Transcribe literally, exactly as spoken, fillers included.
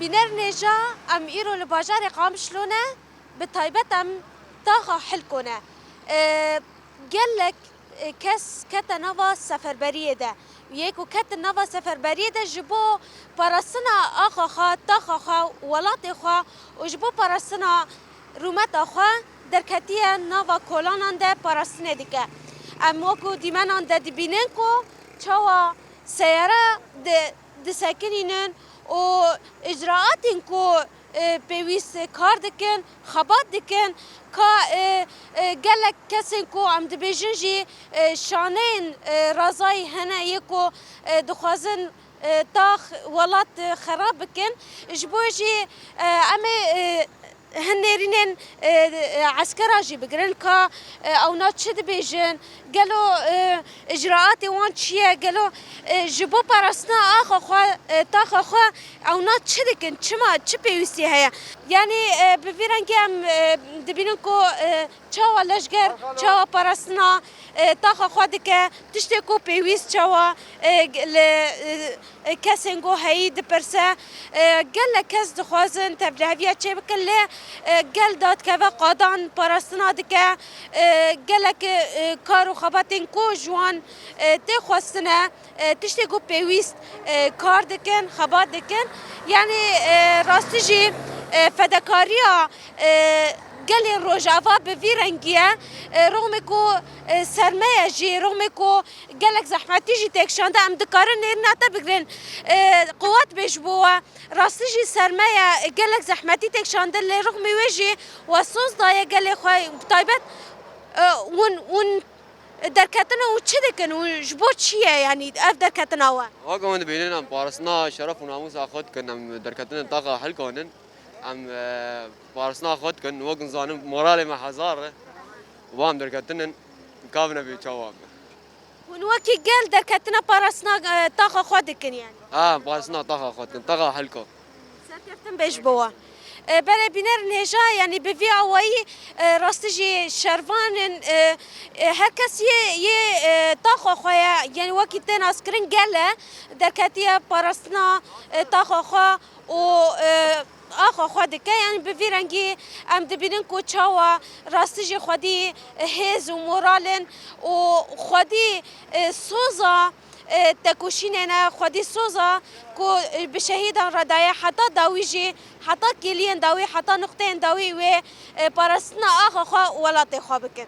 Bînerên hêja, em îro li bajarê Qamişlo ne, bi taybet em taxa Hilko ne. E, gelek, e, kes kete nava seferberiyê de. Yê ku ketin nava seferberiyê de ji bo parastina axa xwe, taxa xwe, welatê xwe û ji bo parastina rûmeta xwe derketiye nava kolanan de parastinê dike. Em wekû dîmenan de dibînin ku çawa seyare di-, disekinînin û icraatên ku, e, pêwîst kar dikin, xebat dikin, ka, e, e, gelek kesên ku em dibêjin jî, e, şaneyên, e, razayî hene yê ku, e, dixwazin, e, tax welat, e, xerab bikin. Ji bo jî, e, em ê, e, hin nêrînên, e, e, eskera jî bigirin ka, e, ewna çi dibêjin, gelo, e, icraatê wan çi ye, gelo, e, ji bo parastina axa xwe, e, taxa xwe ewna çi dikin, çima, çi pêwîstî heye? Yanî, e, bi vî rengî em, e, dibînin ku, e, çawa leşger, çawa parastina, e, taxa xwe dike, tiştê ku pêwîst çawa, e, li, e, e, kesên ku heyî dipirse. E, gelek kes dixwazin tevliheviya çêbikin, lê, e, gel dadikeve qadan parastina dike. E, gelek, e, kar û xebatên ku ji wan, e, tê xwestine, e, tiştê ku pêwîst, e, kar dikin, xebat dikin. Yanî, e, rastî jî, e, fedekariya, e, gelên Rojava bi vî rengî ye. E, rixmê ku, e, sermeye jî, rixmê ku gelek zehmetî jî têkşande, em dikarin nêrîna te bigirin, e, quwet bê ji bo we. Rastî jî sermeye, e, gelek zehmetî têkşandin, lê rixmê wê jî we soz daye gelê xwe, bi taybet, e, hûn, hûn derketine û çi dikin û ji bo çi ye, yanî ev derketina we? Wek hûn dibînin em parastina şeref û namûsa xwe dikin, em derketine taxa Hilko nin. Em, e, parastina xwe dikin, wek nizanim moralê me hezar e. Wan derketinin, kavine bê çawa be. Hûn wekî gel derketina parastina, e, taxa xwe dikin yani? Ha, parastina taxa xwe dikin, taxa Hilko. Serkeftin bê ji bo we. E, belê bînerên hêja, yanî bi vî awayî, e, rastî jî şervan in, e, e, her kes yê, yê, e, taxa xwe ye, yanî wekî tê naskirin gel e, derketiye parastina, e, taxa xwe û, e, axa xwe dike. Yanî bi vî rengî em dibînin ku çawa rastî jî xwedî hêz û moral in û xwedî, e, soza, e, tekoşînê ne, xwedî soza ku, e, bi şehîdan re daye heta dawî jî, heta kêliyên dawî, heta nuqteyên dawî wê, e, parastina axa xwe û welatê xwe bikin.